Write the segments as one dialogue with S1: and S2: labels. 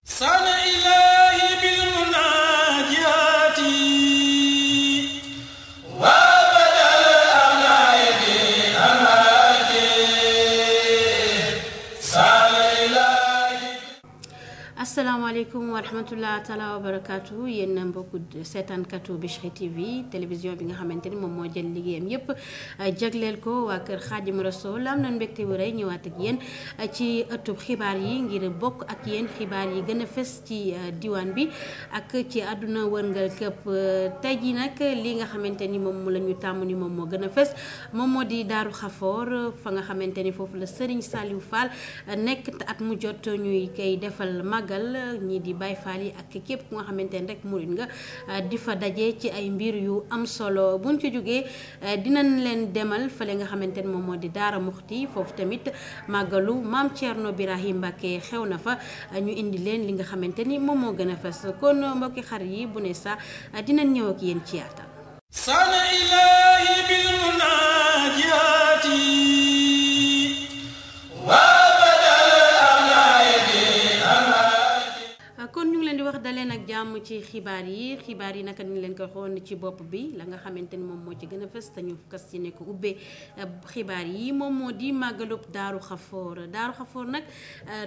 S1: sana ilahi bil munajati wa badal amnayati amati sana ilahi.
S2: asalaamaaleykum wa rahmatullah taala wa barakaatu yéen mbokku seetaankatu Bichri TV télévision bi nga xamante ni moom moo jël liggéeyam yépp jagleel ko waa kër Xaadim Rasool am na mbégte bu rëy ñëwaat ak yéen ci ëttub xibaar yi ngir bokk ak yéen xibaar yi gën a fës ci diwaan bi ak ci àdduna wërngal këpp tey jii nag li nga xamante ni moom la ñu tàmm ni moom moo gën a fës moom moo di Daaru Xafoor fa nga xamante ni foofu la Serigne Saliou Fall nekk at mu jot ñuy koy defal màggal ñii di Baay Faal yi ak képp ku nga xamante ne rek murit nga di fa daje ci ay mbir yu am solo buñ ci jógee dinañ leen demal fale nga xamante ne moom moo di Daara Muxti foofu tamit màggalu Maam Thierno Birahim Mbacké xew na fa ñu indi leen li nga xamante ni moom moo gën a fës kon mbokki xar yi bu ne sax dinañ ñëw ak yéen ci yaatal.
S1: sana ilahi bil munajati
S2: kon ñu ngi leen di wax daleen ak jàmm ci xibaar yi naka ñu leen ko xoon ci bopp bi la nga xamante ni moom moo ci gën a fës te ñu kas ci nekk ubbee xibaar yi moom moo di màggalub Daaru Xafoor nag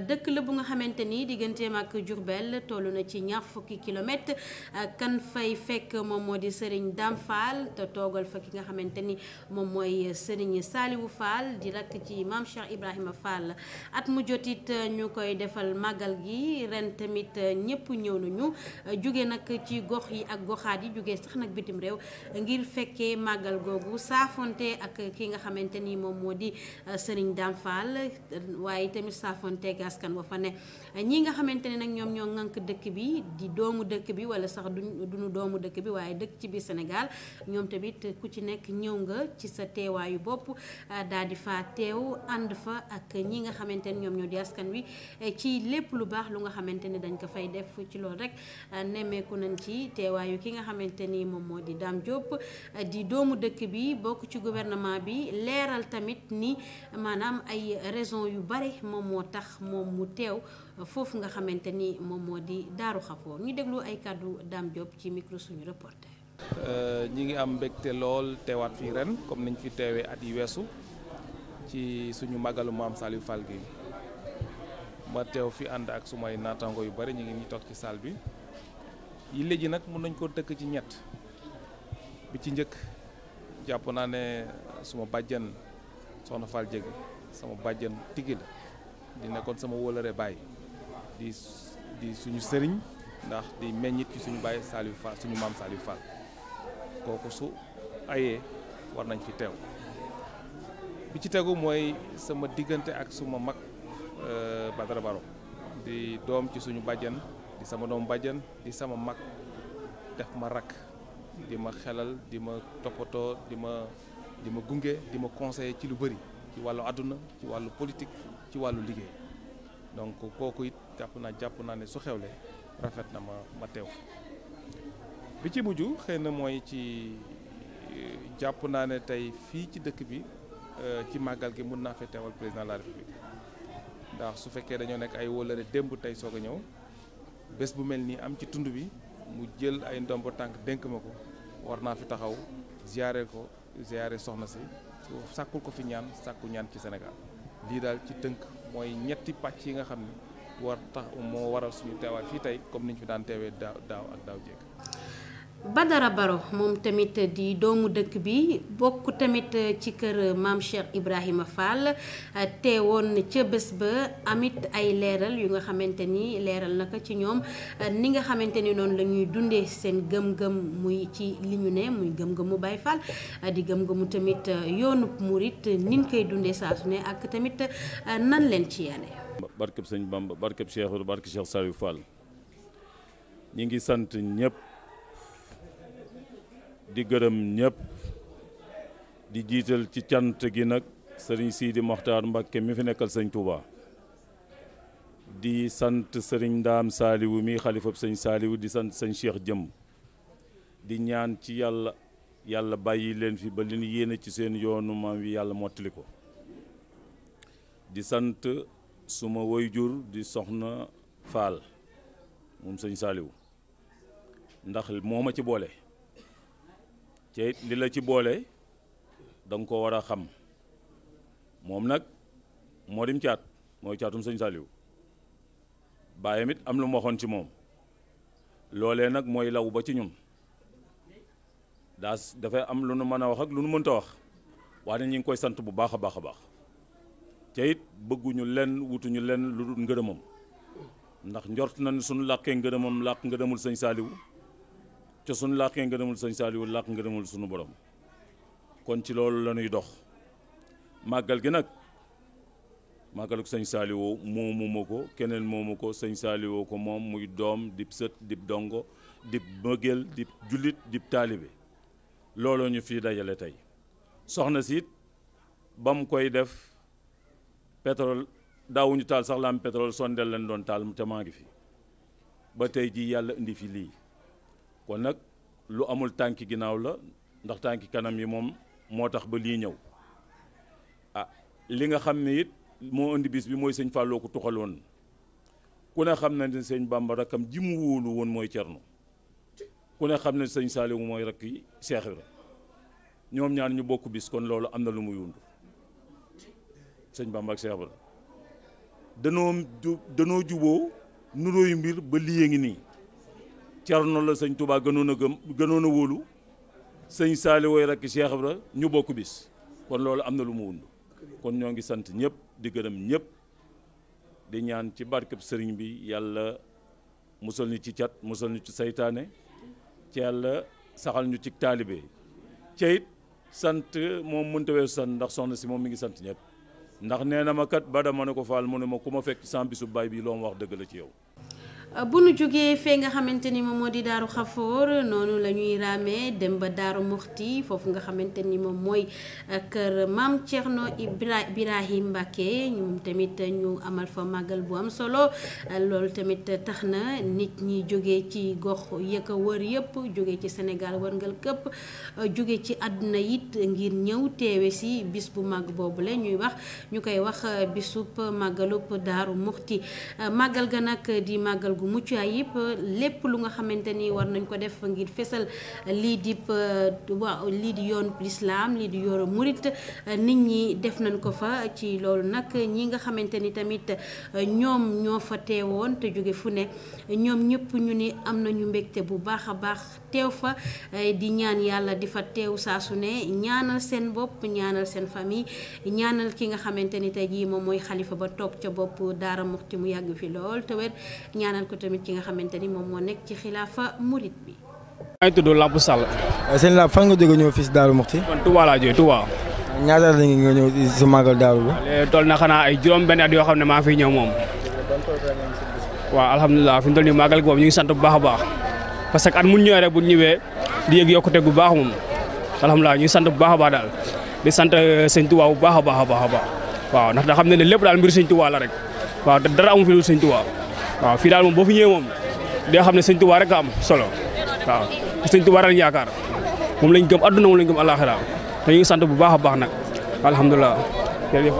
S2: dëkk la bu nga xamante ni digganteem ak Jurbel toll na ci 20 kilomètres kan fay fekk moom moo di Serigne Dame Fall te toogal fa ki nga xamante ni moom mooy Serigne Saliou Fall di rakk ci Maam Cheikh Ibrahima Fall at mu jotit ñu koy defal màggal gi ren tamit ñëpp ñëw nañu jóge nag ci gox yi ak goxaat yi jóge sax nag bitim réew ngir fekkee màggal googu saafonte ak ki nga xamante ni moom moo di Serigne Dame Fall waaye tamit saafonte ak askan wa fa ne ñi nga xamante ne nag ñoom ñoo ŋànk dëkk bi di doomu dëkk bi wala sax duñu doomu dëkk bi waaye dëkk ci biir Sénégal ñoom tamit ku ci nekk ñëw nga ci sa teewaayu bopp daal di fa teew ànd fa ak ñi nga xamante ne ñoom ñoo di askan wi ci lépp lu baax lu nga xamante ne dañ ko fay def ci loolu rek nemmeeku nañ ci teewaayu ki nga xamante ni moom moo di Dame Diop di doomu dëkk bi bokk ci gouvernement bi leeral tamit ni maanaam ay raison yu bare moom moo tax moom mu teew foofu nga xamante ni moom moo di Daaru Xafoor ñu déglu ay kàddu Dame Diop ci micro suñu reporter.
S3: ñi ngi am mbégte lool teewaat fii ren comme niñ fi teewee at yi weesu ci suñu màggalu Maam Saliou Fall gi ma teew fi ànd ak sumay naataango yu bari ñu ngi toog ci salle bi yi léegi nag mën nañ koo tëkk ci ñett bi ci njëkk jàpp naa ne suma bàjjan soxna Fall Jege sama bàjjan tigi la di nekkoon sama wóolare baay di suñu sëriñ ndax di meññit ci suñu baay Saliou Fall suñu maam Saliou Fall kooku su ayee war nañ fi teew bi ci tegu mooy sama diggante ak suma mag Badara Baro di doom ci suñu bàjjan di sama doom bàjjan di sama mag def ma rakk di ma xelal di ma toppatoo di ma gunge di ma conseiller ci lu bëri ci wàllu àdduna ci wàllu politique ci wàllu liggéey donc kooku it jàpp naa ne su xewlee rafet na ma teew bi ci mujj xëy na mooy ci jàpp naa ne tey fii ci dëkk bi ci màggal gi mun naa fee teewal président de la république ndax su fekkee dañoo nekk ay wóllare démb tey soog a ñëw bés bu mel nii am ci tund bi mu jël ay ndombo tànk dénk ma ko war naa fi taxaw ziyaare soxna si sàkkul ko fi ñaan sàkku ñaan ci Sénégal lii daal ci tënk mooy ñetti pàcc yi nga xam ni moo waral suñu teewaay fii tey comme niñ fi daan teewee daaw ak daaw jéeg.
S2: Badara Baro moom tamit di doomu dëkk bi bokk tamit ci kër Maam Cheikh Ibrahima Fall teewoon ca bés ba amit ay leeral yu nga xamante ni leeral naka ci ñoom ni nga xamante ni noonu la ñuy dundee seen gëm-gëm muy ci li ñu ne muy gëm-gëmu Baay Fall di gëm-gëmu tamit yoonu murit nin koy dundee saa su ne ak tamit nan leen ci yane
S4: barkeb sëñ Bamba barkeb Cheikh Saliou Fall ñi ngi sant ñëpp di gërëm ñëpp di jiital ci cant gi nag sëriñ Sidi Mokhtar Mbacké mi fi nekkal sëñ Touba di sant sëriñ Ndaam Saliou mi xalifab sëñ Saliou di sant sëñ Cheikh Jëm di ñaan ci yàlla bàyyi leen fi ba li ñu yéene ci seen yoonu maam wi yàlla mottali ko di sant suma waajur di soxna Fall moom sëñ Saliou ndax moo ma ci boole te li la ci boole da nga ko war a xam moom nag moo dim caat mooy caatum sëñ Saliou baayam it am lu mu waxoon ci moom loolee nag mooy law ba ci ñun dafay am lu nu mën a wax ak lu nu mënta wax waaye ñu ngi koy sant bu baax a baax a baax te it bëgguñu lenn wutuñu lenn lu dul ngërëmam ndax njort na ne suñu làqee ngërëmam làq ngërëmul sëñ Saliou te suñu làqee ngërëmul sëñ Saliou làq ngërëmul suñu borom kon ci loolu la ñuy dox màggal gi nag màggaluk sëñ Saliou moomu ma ko keneen moomu ko sëñ Saliou ko moom muy doom dib sët dib dongo dib bëggeel dib jullit dib taalibe looloo ñu fii dajale tey soxna si it ba mu koy def pétrole daawuñu taal sax laam pétrole sondeel lañ doon taal te maa ngi fi ba tey ji yàlla indi fi lii kon nag lu amul tànki ginnaaw la ndax tànki kanam yi moom moo tax ba lii ñëw ah li nga xam ne it moo indi bis bi mooy sëñ Fallou ko tuxaloon ku ne xam na ne sëñ Bamba rakkam ji mu wóolu woon mooy Cerno ku ne xam ne sëñ Saliou mooy rakk yi Seex Ibra ñoom ñaar ñu bokk bis kon loolu am na lu muy wund sëñ Bamba ak Seex Ibra danoo juboo nuróoyu mbir ba lii ngi nii Cerno la sëñ Touba gënoon a wóolu sëñ Saliou way rakk Seex Ibra ñu bokk bis kon loolu am na lu mu wund kon ñoo ngi sant ñëpp di gërëm ñëpp di ñaan ci barkeb sëriñ bi yàlla musal ñu ci cat musal ñu ci saytaane ci yàlla saxal ñu ci taalibe ci it sant moom mënta weesu sant ndax soxna si moom mi ngi sant ñëpp ndax nee na ma kat ba dama ne ko faal mu ne ma ku ma fekk sans bisu baay bi loo ma wax dëgg la ci yow.
S2: bu nu jógee fee nga xamante ni moom moo di Daaru Xafoor noonu la ñuy raamee dem ba Daaru Muxti foofu nga xamante ni moom mooy kër maam Thierno Birahim Mbacke ñoom tamit ñu amal fa màggal bu am solo loolu tamit tax na nit ñi jógee ci gox yëkk a wër yëpp jógee ci Sénégal wërngal këpp jóge ci àdduna it ngir ñëw teewe si bis bu màgg boobule ñuy wax ñu koy wax bisub màggalub Daaru Muxti màggal ga nag di màggal gu mucc ayib lépp lu nga xamante ni war nañ ko def ngir fesal lii di yoon lislaam lii di yoonu murit nit ñi def nañ ko fa ci loolu nag ñi nga xamante ni tamit ñoom ñoo fa teewoon te jóge fu ne ñoom ñëpp ñu ni am nañu mbégte bu baax a baax teew fa di ñaan yàlla di fa teew saa su ne ñaanal seen bopp ñaanal seen famille ñaanal ki nga xamante ni tey jii moom mooy xalifa ba toog ca bopp Daara Muxti mu yàgg fi lool te wér ñaanal ko tamit ki nga xamante ni moom moo nekk ci xilaafa murit bi.
S5: maa ngi tudd Lamp Sall.
S6: sëñ Lamp fan nga jóge ñëw fii si Daaru Muxti.
S5: man Touba laa jógee Touba.
S6: ñaata la nga ñëw si màggal Daaru bi.
S5: toll na xanaa ay juróom-benn at yoo xam ne maa fiy ñëw moom. waaw alhamdulilah fi mu toll nii màggal gi moom ñu ngi sant bu baax a baax parce que at mu ñëwee rek bu ñëwee di yëg yokkute bu baax moom alhamdulilah ñu ngi sant bu baax a baax daal di sant sëñ Touba bu baax a baax a baax a baax waaw ndax da xam ne lépp daal mbir sëñ Touba la rek waaw dara amu fi lu sëñ Touba waaw fii daal moom boo fi ñëwee moom doo xam ne sëñ Touba rek a am solo waaw sëñ Touba lañ yaakaar moom lañ gëm adduna moom lañ gëm àllaaxira te ñu ngi sant bu baax a baax nag alhamdulilah jërëjëf.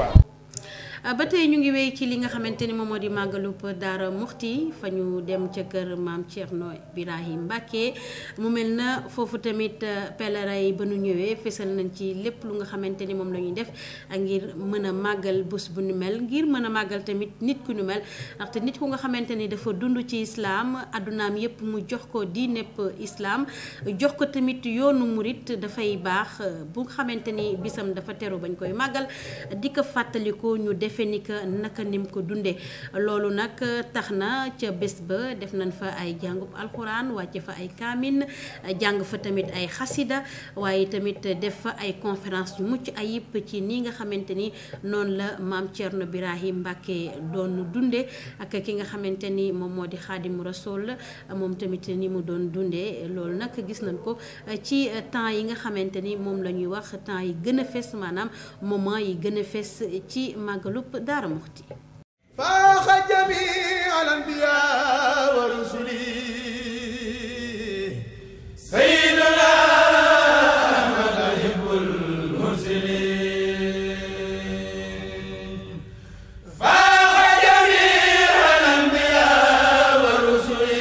S2: ba tey ñu ngi wéy ci li nga xamante ni moom moo di màggalub Daara Muxti fa ñu dem ca kër maam Thierno Birahim Mbacke mu mel na foofu tamit pèlerin yi ba nu ñëwee fesal nañ ci lépp lu nga xamante ni moom la ñuy def ngir mën a màggal bés bu nu mel ngir mën a màggal tamit nit ku nu mel ndaxte nit ku nga xamante ni dafa dund ci islam addunaam yépp mu jox ko diinepp islam jox ko tamit yoonu murit dafay baax bu nga xamante ni bisam dafa teru bañ koy màggal di ko fàttaliku ñu defe ni que naka nim ko dundee loolu nag tax na ca bés ba def nañ fa ay jàngub alxuraan wàcce fa ay kaamin jàng fa tamit ay xasida waaye tamit def fa ay conférence yu mucc ayib ci ni nga xamante ni noonu la maam Thierno Birahim Mbacke doon dunde ak ki nga xamante ni moom moo di Xaadimu Rasuul moom tamit ni mu doon dundee loolu nag gis nañ ko ci temps yi nga xamante ni moom la ñuy wax temps yi gën a fes maanaam moment yi gën a fes ci màggalu Daara Muxti
S1: faaxa jamii al anbiyaa wa rusuli sayyiduna malahibul mursalin faaxa jamii al anbiyaa wa rusuli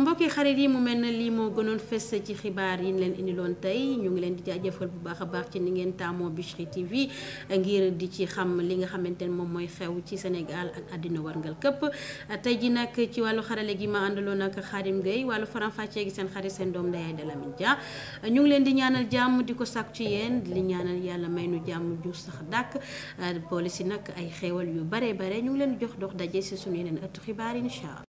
S2: mbokki xarit yi mu mel na lii moo gënoon fës ci xibaar yi ñu leen indiloon tey ñu ngi leen di jaajëfal bu baax a baax ci ni ngeen taamoo Bichri TV ngir di ci xam li nga xamante ne moom mooy xew ci Sénégal ak àddina warngal këpp tey ji nag ci wàllu xarale gi ma àndaloon ak Khadim Gueye wàllu faram-fàccee gi seen xarit seen doom Ndeye Aïda Lamine Dia ñu ngi leen di ñaanal jàmm di ko sàkku ci yéen di ñaanal yàlla may nu jàmm ju sax dàkk boole si nag ay xéewal yu bare bare ñu ngi leen di jox dox daje si suñu yeneen ëttu xibaar incha allah.